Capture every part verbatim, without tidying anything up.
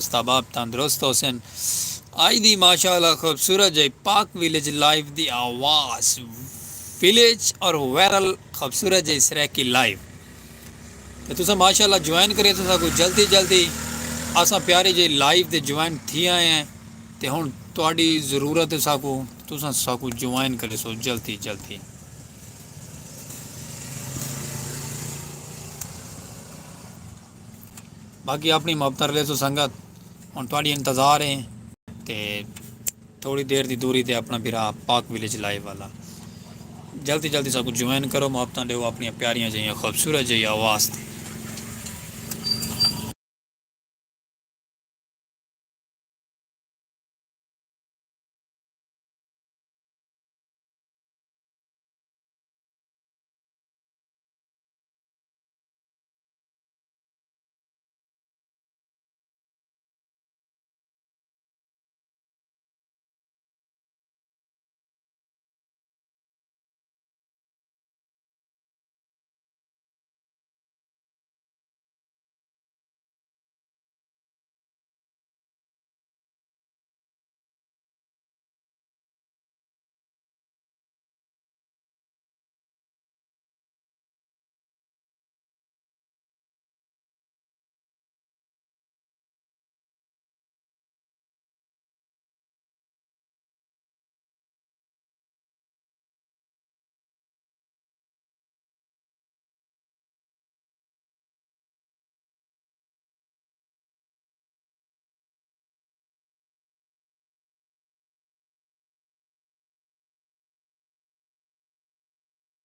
دوست احباب تندرست ہوسن۔ آئی دی ماشاءاللہ خوبصورت جئی پاک ویلیج لائیو دی آواز، ویلیج اور وائرل خوبصورت جئی سرائیکی لائیو۔ تے تساں ماشاءاللہ جوائن کرے تو ساکو جلدی جلدی، اساں پیاری جئی لائیو تے جوائن تھی آئے ہیں۔ تے ہن تہاڈی ضرورت ہے ساکو، تساں ساکو جوائن کرے سو جلدی جلدی۔ باقی اپنی محبت رلے سو سنگت، ہن تہاڈی انتظار ہے۔ تے تھوڑی دیر دی دوری تے اپنا بھرا پاک ویلیج لائیو والا، جلدی جلدی ساکو جوائن کرو، محبتاں ڈیو اپنی پیاریاں جہیاں خوبصورت جہی آواز تے۔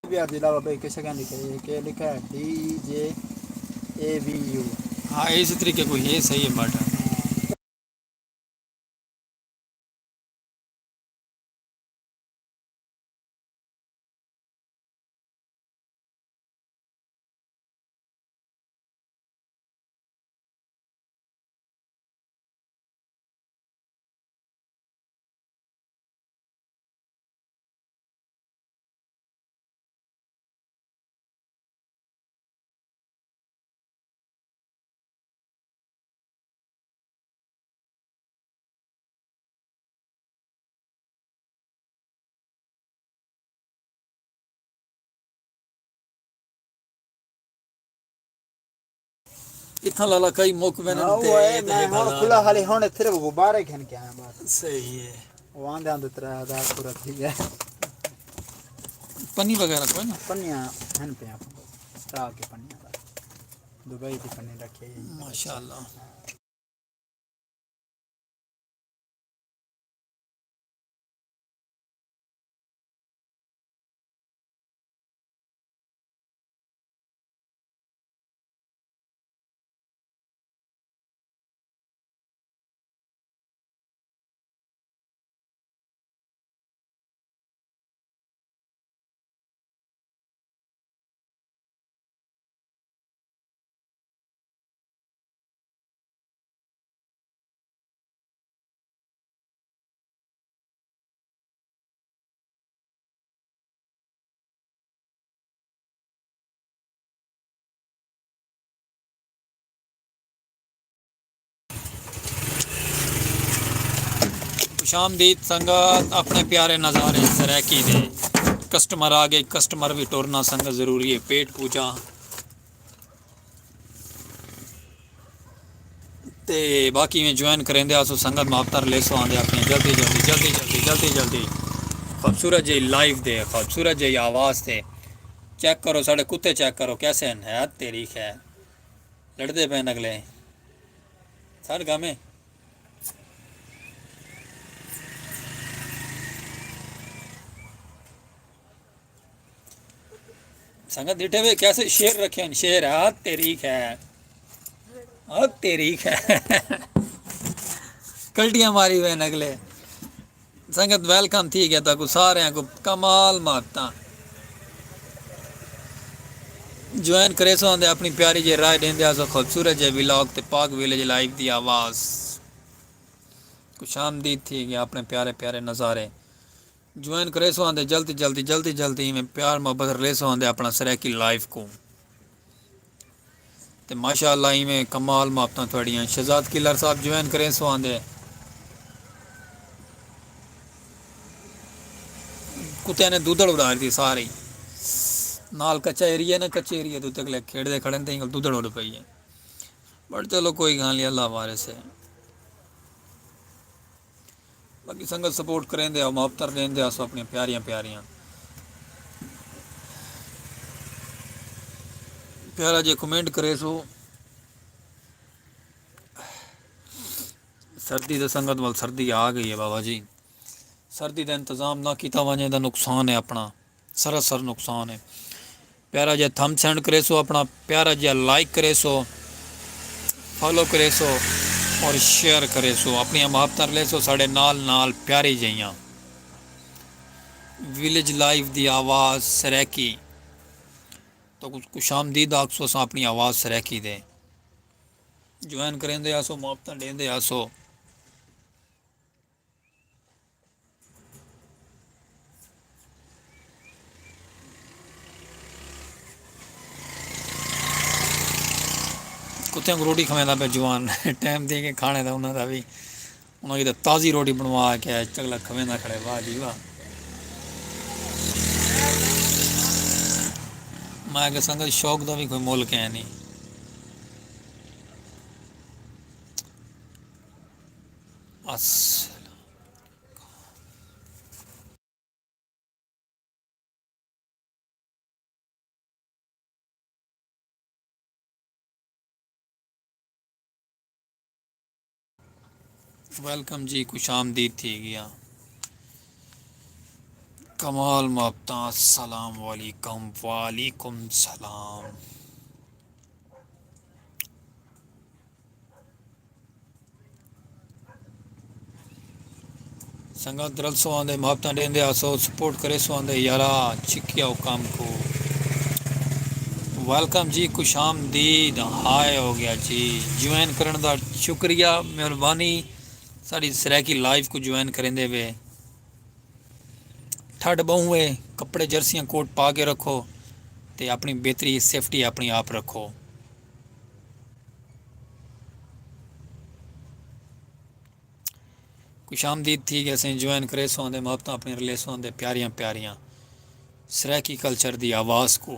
بھی آپ جلا بھائی کس کا لکھے، کہ لکھا ہے ڈی جے اے وی یو۔ ہاں، اسی طریقے کو یہ صحیح ہے بٹن۔ اتھاں لالا کئی مک ویندن ہاں، تے وہ ہے، میں ہݨ کھلا حالی ہݨ صرف غبارے گھن کے آیا بس۔ صحیح ہے۔ وہ آندے آندے ترے ہزار پورا تھی ڳیا۔ پنی وغیرہ کوئی نہ؟ پنیاں ہن پہ آپ کو۔ سٹا کے پنیاں بس۔ دبئی دی پنی رکھے۔ ماشاءاللہ۔ خوش آمدید سنگت، اپنے پیارے نظارے سرائیکی دے۔ کسٹمر آ ڳئے، کسٹمر وی ٹرنا سنگت ضروری ہے، پیٹ پوجا۔ تے باقی میں جوائن کریندے آسو سنگت، محبتاں رلیسو آندے اپنے جلدی جلدی جلدی جلدی جلدی جلدی۔ خوبصورت جی لائیو دے، خوبصورت جی آواز تے۔ چیک کرو ساڈے کتے، چیک کرو کیسے ہیں، حیات تیری خیر۔ لڑدے پئن اگلے۔ ساڈ گامے۔ سنگت ڈٹھے وے کیسے شیر رکھے ہیں، شیر، ہاتھ تیری خیر، ہاتھ تیری خیر۔ کلٹیاں ماری وے اگلے۔ سنگت ویلکم تھی گیا تاکو سارے کو کمال ماتاں۔ جوائن کرے سو آندے اپنی پیاری جے رائے ڈیندے آسو خوبصورت جے ولاگ تے پاک ویلیج لائیو دی آواز۔ خوش آمدید تھی گیا اپنے پیارے پیارے نظارے۔ جوائن کریسو آندے جلدی جلدی جلدی جلدی، ایویں پیار محبت رلیسو آندے اپنا سرائیکی لائیو کو۔ تے ماشاء اللہ ایویں کمال محبتاں تھوڑیاں۔ شہزاد کلر صاحب جوائن کریں سو آندے۔ کتے نے دودڑ اڑا دی ساری۔ نال کچا ایریا نا، کچے ایریا تو تک لے کھیڑ دے کھڑے تے دودڑ اڑ پئی ہے۔ بٹ چلو کوئی گال نہیں، اللہ وارث ہے۔ باقی سنگت سپورٹ کریں دے، محبتر دیں دے آسو اپنی پیاریاں پیاریاں۔ پیارا جے کمنٹ کرے سو۔ سردی دے سنگت وال سردی آ گئی ہے بابا جی۔ سردی دا انتظام نہ کیتا ونجے دا نقصان ہے اپنا، سراسر نقصان ہے۔ پیارا جیہا تھم سینڈ کرے سو، اپنا پیارا جیہا لائک کرے سو، فالو کرے سو اور شیئر کرے سو۔ اپنی محبتاں لے سو ساڑے نال نال پیاری جیاں۔ ویلیج لائف دی آواز سرائیکی۔ تو کچھ خوش آمدید آکھ سو اساں اپنی آواز سرائیکی دے۔ جوائن کریندے آسو، محبتاں ڈیندے آسو۔ کتیاں کوں روٹی کھویندا پیا جوان۔ ٹائم تھی کہ کھانے دا انہاں دا وی، انہاں کی تازی روٹی بنوا کے چگلا کھویندا کھڑے۔ واہ جی واہ۔ میں کہ سنگت شوق دا وی کوئی مل کہیں نہیں۔ السلام۔ ویلکم جی، خوش آمدید تھی گیا۔ کمال محبتاں، السلام علیکم۔ وعلیکم السلام۔ سنگت رلسو آندے، محبتاں ڈیندے آسو، سپورٹ کریسو آندے یارا، چکیا او کم کو۔ ویلکم جی، خوش آمدید۔ ہائے ہو گیا جی، جوائن کرن دا شکریہ، مہربانی۔ ساڈی سرائیکی لائیو کو جوائن کریندے وے۔ ٹھڈ بہوں ہے، کپڑے جرسیاں کوٹ پا کے رکھو تے اپنی بہتری سیفٹی اپنی آپ رکھو۔ خوش آمدید تھی گئے سیں، جوائن کریسو آندے، محبتاں اپنی رلیسو آندے، پیاریاں پیاریاں سرائیکی کلچر دی آواز کو۔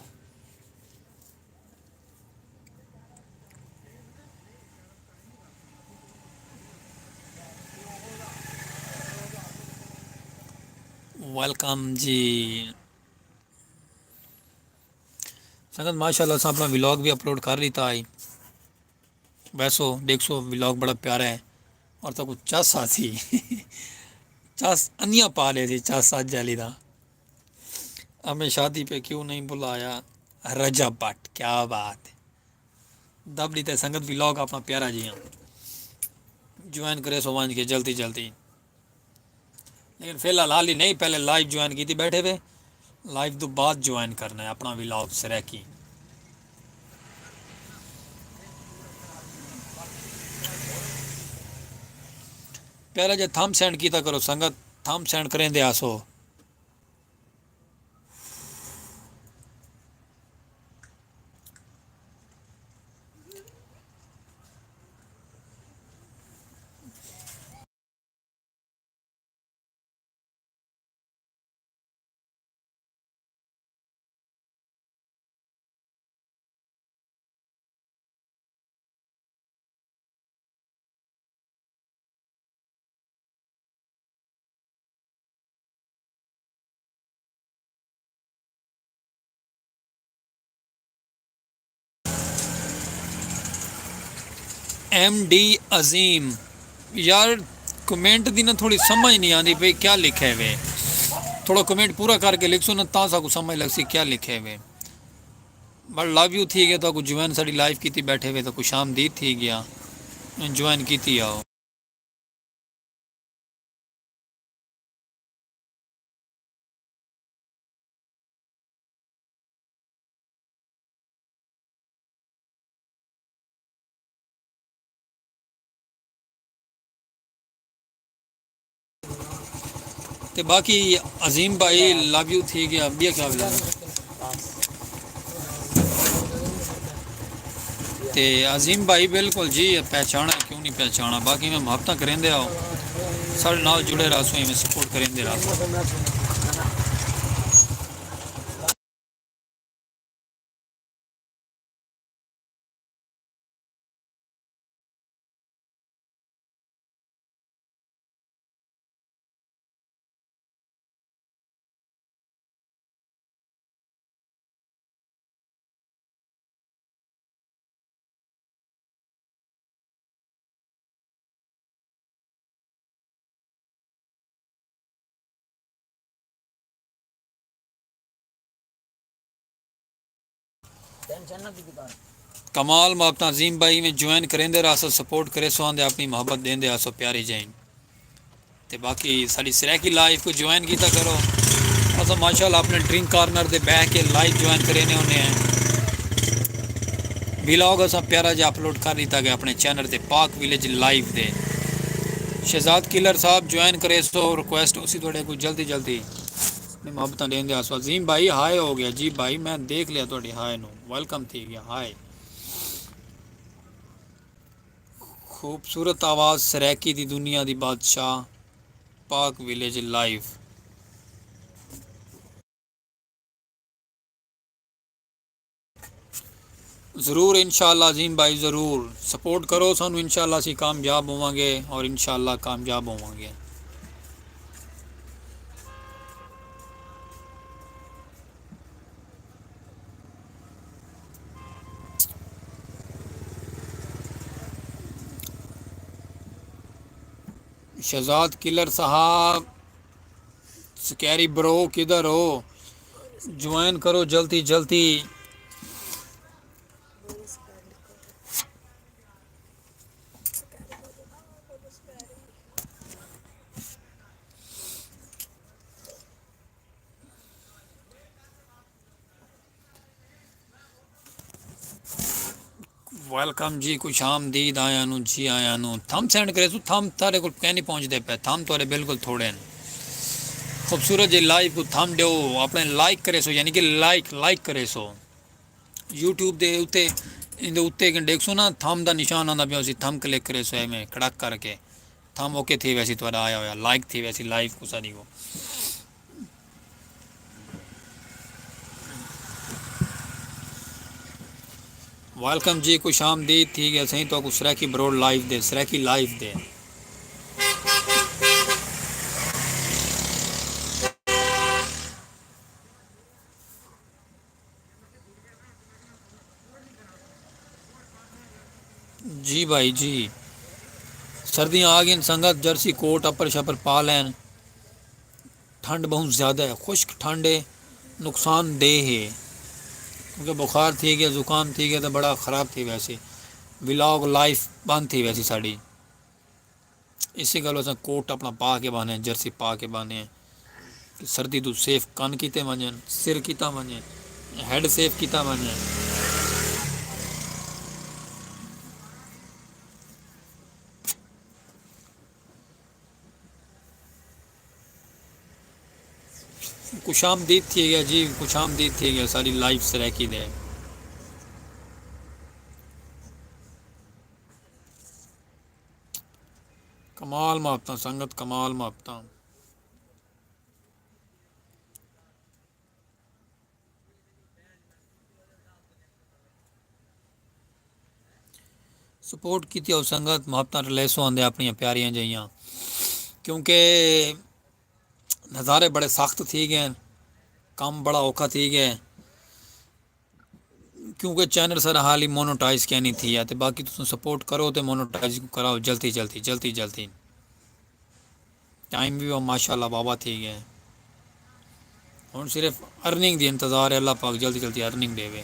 ویلکم جی سنگت، ماشاءاللہ اساں اپنا ولاگ بھی اپلوڈ کر لیتا ہے۔ ویسو ڈیکھسو ولاگ بڑا پیارا ہے اور تو کچھ چس آسی۔ چس انیاں پا لے سی، چس اج جالی دا۔ ہمیں شادی پہ کیوں نہیں بلایا؟ رجب بٹ، کیا بات ہے۔ دب ڈیتے سنگت ولاگ اپنا پیارا جی ہاں۔ جوائن کرے سو وانج کے جلدی جلدی۔ لیکن فی الحال حال ہی نہیں، پہلے لائیو جوائن کیتی بیٹھے وے، لائیو تو بعد جوائن کرنا ہے اپنا ولاگ سرائیکی۔ پیارا جے تھم سینڈ کیتا کرو سنگت، تھم سینڈ کریں دے آسو۔ ایم ڈی عظیم، یار کمنٹ دی نا تھوڑی سمجھ نہیں آندی پئی کیا لکھے وے۔ تھوڑا کمنٹ پورا کر کے لکھسو نا تاں ساکو سمجھ لگسی کیا لکھے وے۔ بڑ لو یو تھی گیا تو کو جوائن ساڈی لائیو کیتی بیٹھے وے تو خوش آمدید تھی گیا۔ جوائن کیتی آؤ۔ تے باقی عظیم بھائی لو یو تھی گیا، ٻیا کیا ولا؟ تے عظیم بھائی، بالکل جی، پہچانا کیوں نہیں پہچانا؟ باقی میں محبتاں کریندے آؤ، ساڈے نال جڑے رہسو، ایویں سپورٹ کریندے رہسو۔ کمال محبت عظیم بھائی میں جوائن کریندے رہسو، سپورٹ کریسو، آندے اپنی محبت دیندے آسو پیاری جائیں۔ تے باقی ساڈی سرائیکی لائیو کو جوائن کیتا کرو۔ اساں ماشاءاللہ اپنے ڈرنک کارنر دے بہہ کے لائیو جوائن کرینے ہونے ہیں۔ ولاگ اساں پیارا جا اپلوڈ کر دیتا گیا اپنے چینل تے، پاک ویلیج لائیو دے۔ شہزاد کلر صاحب جوائن کریسو، ریکویسٹ اسی تہاڈے کو جلدی جلدی۔ اپنی محبتاں ڈیندے آسو۔ عظیم بھائی ہائے ہو گیا جی بھائی، میں دیکھ لیا تہاڈی ہائے نو، ویلکم تھی گیا ہائے۔ خوبصورت آواز سرائیکی دی، دنیا دی بادشاہ، پاک ویلیج لائیو۔ ضرور انشاءاللہ عظیم بھائی، ضرور سپورٹ کرو سانو، انشاءاللہ اسی کامیاب ہوواں گے اور انشاءاللہ کامیاب ہوواں گے۔ شہزاد کلر صاحب، سکیری برو کدھر ہو؟ جوائن کرو جلدی جلدی۔ ویلکم جی، خوش آمدید آیاں نو، جی آیاں نو۔ تھم سینڈ کریسو، تھم تہاڈے کول کہیں نہیں پہنچدے پئے، تھم تہاڈے بالکل تھوڑے ہیں۔ خوبصورت جی لائیو کو تھم ڈیو، اپنے لائک کریسو، یعنی کہ لائک، لائک کریسو۔ یوٹیوب دے اتے، ایندے اتے کہ ڈیکھسو نا، تھم دا نشان آندا پیا ہوسی، تھم کلک کریسو، ایویں کڑک کر کے تھم اوکے تھی ویسی، تہاڈا آیا ہویا لائک تھی ویسی لائیو کو ساڈی کو۔ ویلکم جی، خوش آمدید تھی گیا سائیں، تو کو سرائیکی بروڈ لائیو دے، سرائیکی لائیو دے۔ جی بھائی جی، سردیاں آ گئین سنگت، جرسی کوٹ اپر شپر پا لین۔ ٹھنڈ بہوں زیادہ ہے، خشک ٹھنڈ ہے، نقصان دہ ہے، کیونکہ بخار تھی گیا، زکام تھی گیا تو بڑا خراب تھی ویسی، ولاگ لائف بند تھی ویسی ساڈی۔ اسی گالوں اساں کوٹ اپنا پا کے بانے ہیں، جرسی پا کے بانے ہیں کہ سردی توں سیف کن کیتے ونجن، سر کیتا ونجے، ہیڈ سیف کیتا ونجے۔ خوش آمدید تھی گیا جی، خوش آمدید تھی گیا ساری لائف سرائیکی دے۔ کمال محبتاں سنگت، کمال محبتاں۔ سپورٹ کیتی او سنگت، محبتاں رلیسوں آندے اپنیاں پیاریاں جئیاں، کیونکہ نظارے بڑے سخت تھی گئے، کم بڑا اوکھا تھی گئے۔ کیونکہ چینل سارا حالی مونوٹائز کینی تھیا، تے باقی تساں سپورٹ کرو تے مونوٹائز کراؤ جلدی جلدی، جلدی جلدی۔ ٹائم وی ماشاءاللہ بابا تھی گئے۔ ہن صرف ارننگ دی انتظار ہے، اللہ پاک جلدی جلدی ارننگ ڈیوے۔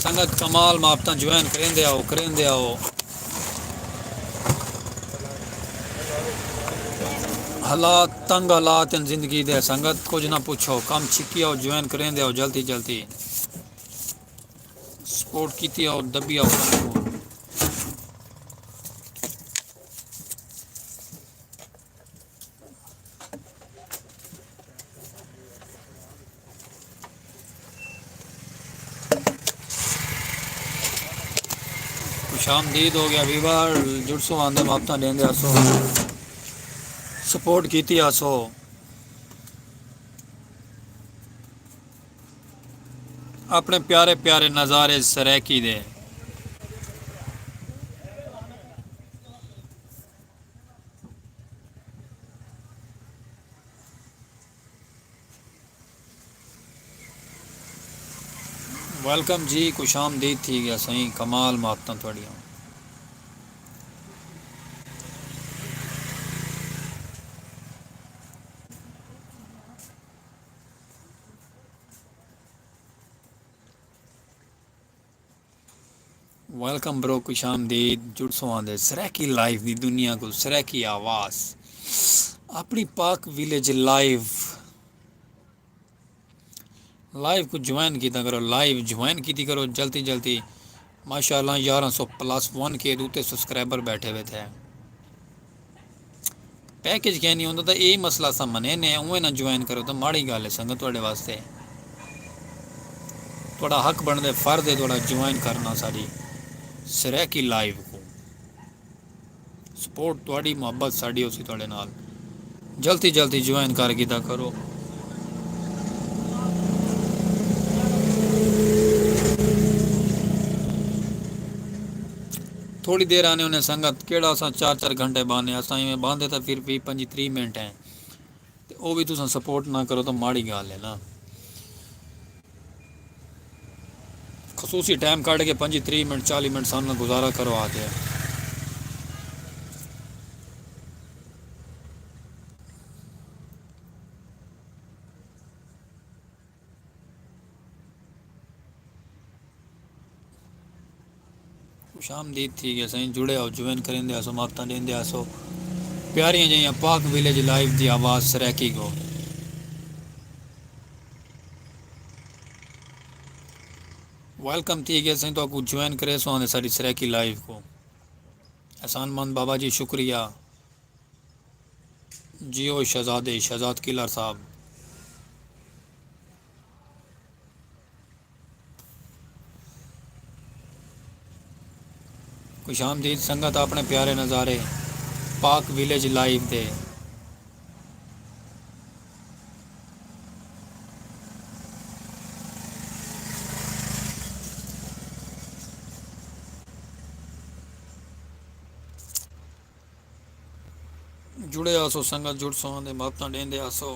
سنگت کمال محبتاں جوائن کریندے آؤ، کریندے آؤ۔ حالات تنگ حالات ہیں زندگی دے سنگت، کچھ نہ پوچھو، کم چھکی آؤ، جوائن کریندے آؤ جلدی جلدی۔ سپورٹ کیتی آؤ، دبی آؤ۔ خوش آمدید ہو گیا ویور، جڑسو آندے محبتاں ڈیندے آسو، سپورٹ کیتی آسو۔ اپنے پیارے پیارے نظارے سرائیکی دے۔ ویلکم جی، خوش آمدید تھی گیا سائیں، کمال محبتاں تہاڈیاں۔ ویلکم برو، خوش آمدید۔ جڑسو آندے سرائیکی لائیو دی دنیا کوں، سرائیکی آواز، اپنی پاک ویلیج لائیو۔ لائیو کوں جوائن کیتا کرو، لائیو جوائن کیتی کرو جلدی جلدی۔ ماشاءاللہ، یارہ سو پلس ون کے دے اتے سبسکرائبر بیٹھے ہوئے تھے۔ پیکج کہیں نہیں ہوندا تاں اے مسئلہ اساں منینے ہیں، اونویں نہ جوائن کرو تاں ماڑی ڳالھ ہے سنگت تہاݙے واسطے۔ تہاݙا حق بݨدے، فرض ہے تہاݙا جوائن کرݨا ساݙی سرائیکی لائیو کوں۔ سپورٹ تہاݙی، محبت ساݙی ہوسی تہاݙے نال۔ جلدی جلدی جوائن کر گھدا کرو۔ تھوڑی دیر آنے ہونے سنگت، کیڑھا اساں چار چار گھنٹے بانے، اساں ایویں باندے تاں پھر ویہہ پنجی تریہہ منٹ ہیں۔ تے او وی تساں سپورٹ نہ کرو تاں ماڑی ڳالھ ہے نا۔ خصوصی ٹائم کڈھ کے پنجی تریہہ منٹ، چالیہہ منٹ ساݙے نال گزارا کرو آ تے۔ خوش آمدید تھی گیا سائیں، جڑے آؤ، جوائن کریندے آسو، محبتاں ݙیندے آسو۔ پیاریاں جئیاں پاک ویلیج لائیو دی آواز سرائیکی کوں۔ ویلکم تھی گیا سائیں، تہاکوں جوائن کریسوں آندے ساݙی سرائیکی لائیو کوں۔ احسان مند بابا جی، شکریہ۔ جیو شہزادے، شہزاد کلر صاحب۔ خوش آمدید سنگت، اپݨے پیارے نظارے پاک ویلیج لائیو دے۔ جڑے آسو سنگت، جڑسو آندے محبتاں ݙیندے آسو۔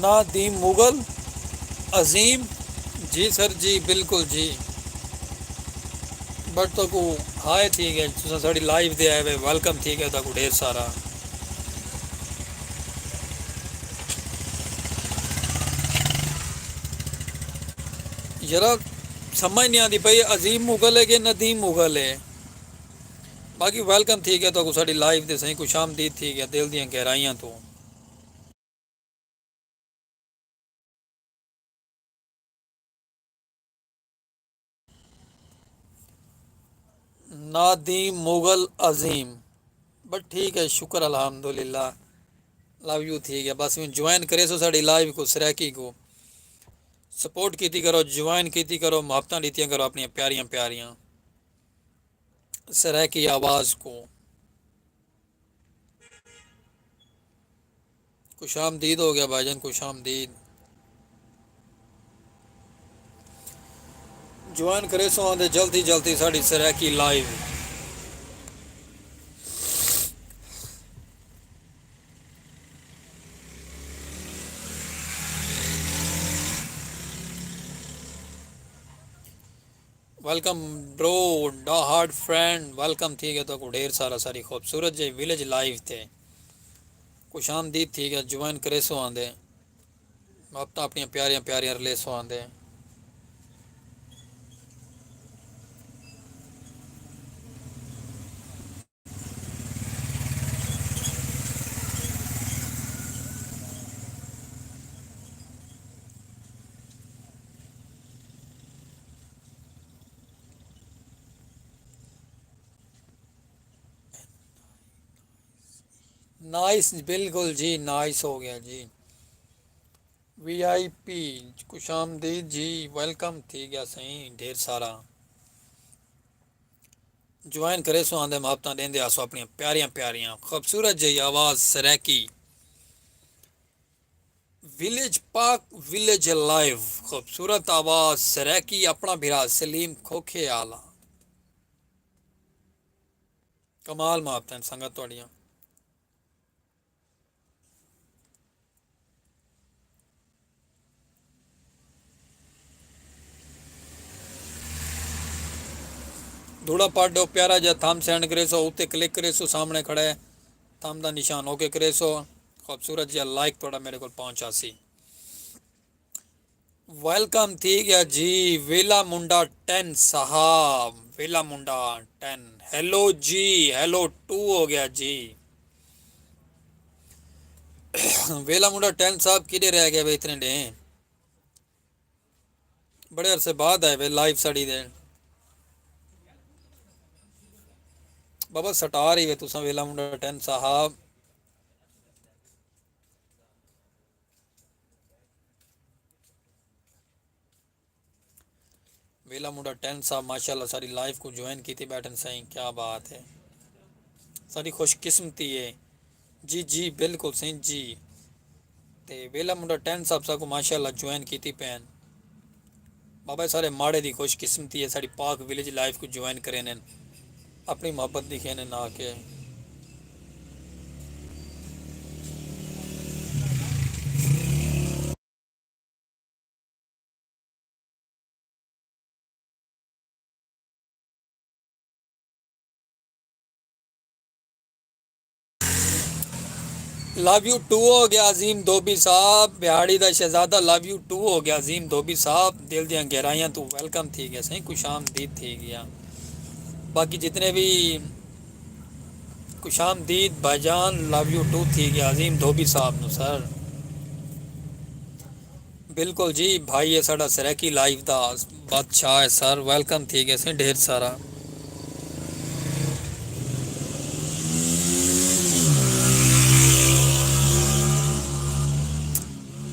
نادیم مغل عظیم۔ جی سر جی، بالکل جی۔ بٹ تہاکوں ہائے تھی گئے، تساں ساݙی لائیو تے آئے ہوئے، ویلکم تھی گئے تہاکوں ڈھیر سارا۔ یرا، سمجھ نہیں آندی پئی، عظیم مغل ہے کہ ندیم مغل ہے؟ باقی ویلکم تھی گیا تہاکوں ساݙی لائیو تے سائیں، خوش آمدید تھی گیا دل دیاں گہرائیاں توں۔ نادیم مغل عظیم۔ بس ٹھیک ہے، شکر الحمدللہ۔ لو یو تھی گیا۔ بس ہن جوائن کریسو ساݙی لائیو کوں، سرائیکی کوں۔ سپورٹ کیتی کرو، جوائن کیتی کرو، محبتاں ݙتیاں کرو اپݨیاں پیاریاں پیاریاں۔ سرائیکی آواز کو۔ خوش آمدید ہو گیا بھائی جان، خوش آمدید۔ جوائن کرے سو آندے جلدی جلدی ساڑی سرائیکی لائیو۔ ویلکم برو، ڈا ہارڈ فرینڈ، ویلکم تھی گیا تو کو ڈھیر سارا ساری خوبصورت جے ویلیج لائیو تے۔ خوش آمدید تھی گیا، جوائن کرے سو آندے۔ وقت اپنی پیاریاں پیاریاں رلے سو آندے۔ نائس، بالکل جی، نائس ہو گیا جی۔ وی آئی پی، خوش آمدید جی، ویلکم تھی گیا سائیں، ڈھیر سارا۔ جوائن کرے سو آندے محبتاں ڈیندے آسو اپنی پیاریاں پیاریاں خوبصورت جئی آواز سرائیکی۔ ویلیج پاک، ویلیج لائیو، خوبصورت آواز سرائیکی، اپنا بھرا سلیم کھوکھے آلا۔ کمال محبتاں سنگت تہاڈیاں۔ دھوڑا پڑھ ڈو، پیارا جا تھم سینڈ کرے سو، اتے کلک کرے سو، سامنے کھڑا ہے تھم دا نشان، اوکے کرے سو۔ خوبصورت جا لائک تہاڈا میرے کول پہنچ آسی۔ ویلکم تھی گیا جی ویلا منڈا ٹین صاحب، ویلا منڈا ٹین۔ ہیلو جی، ہیلو ٹو ہو گیا جی۔ ویلا منڈا ٹین صاحب کیڈے رہ گئے وے اتنے ڈینہہ؟ بڑے عرصے بعد آئے وے لائیو ساڑی دے۔ بابا سٹار ہی وے تساں ویلا منڈا ٹین صاحب۔ ویلا منڈا ٹین صاحب ماشاءاللہ ساری لائیو کو جوائن کیتی بیٹھن سائیں، کیا بات ہے، ساری خوش قسمتی ہے۔ جی جی بالکل سائیں جی۔ تے ویلا منڈا ٹین صاحب ساکو ماشاءاللہ جوائن کیتی پین۔ بابا سارے ماڑے دی خوش قسمتی ہے، ساڑی پاک ویلیج لائیو کو جوائن کرینن، اپنی محبت دکھینن آ کے۔ لو یو ٹو ہو گیا عظیم دھوبی صاحب، بہاڑی دا شہزادہ، لو یو ٹو ہو گیا عظیم دھوبی صاحب، دل دیاں گہرائیاں تو ویلکم تھی گیا سائیں، خوش آمدید تھی گیا۔ باقی جتنے بھی خوش آمدید بھائی جان، لو یو ٹو تھی گیا عظیم دھوبی صاحب نو سر۔ بالکل جی، بھائی ہے ساڈا سرائیکی لائیو دا بادشاہ ہے سر، ویلکم تھی گئے سیں ڈھیر سارا۔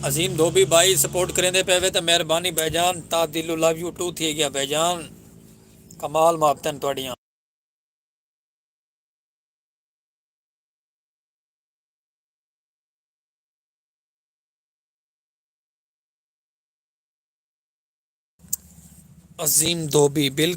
عظیم دھوبی بھائی سپورٹ کریندے پے وے تے مہربانی بھائی جان، تا دلو لو یو ٹو تھی گیا بھائی جان، کمال محبتن تہاڈیاں۔ عظیم دھوبی، بالکل۔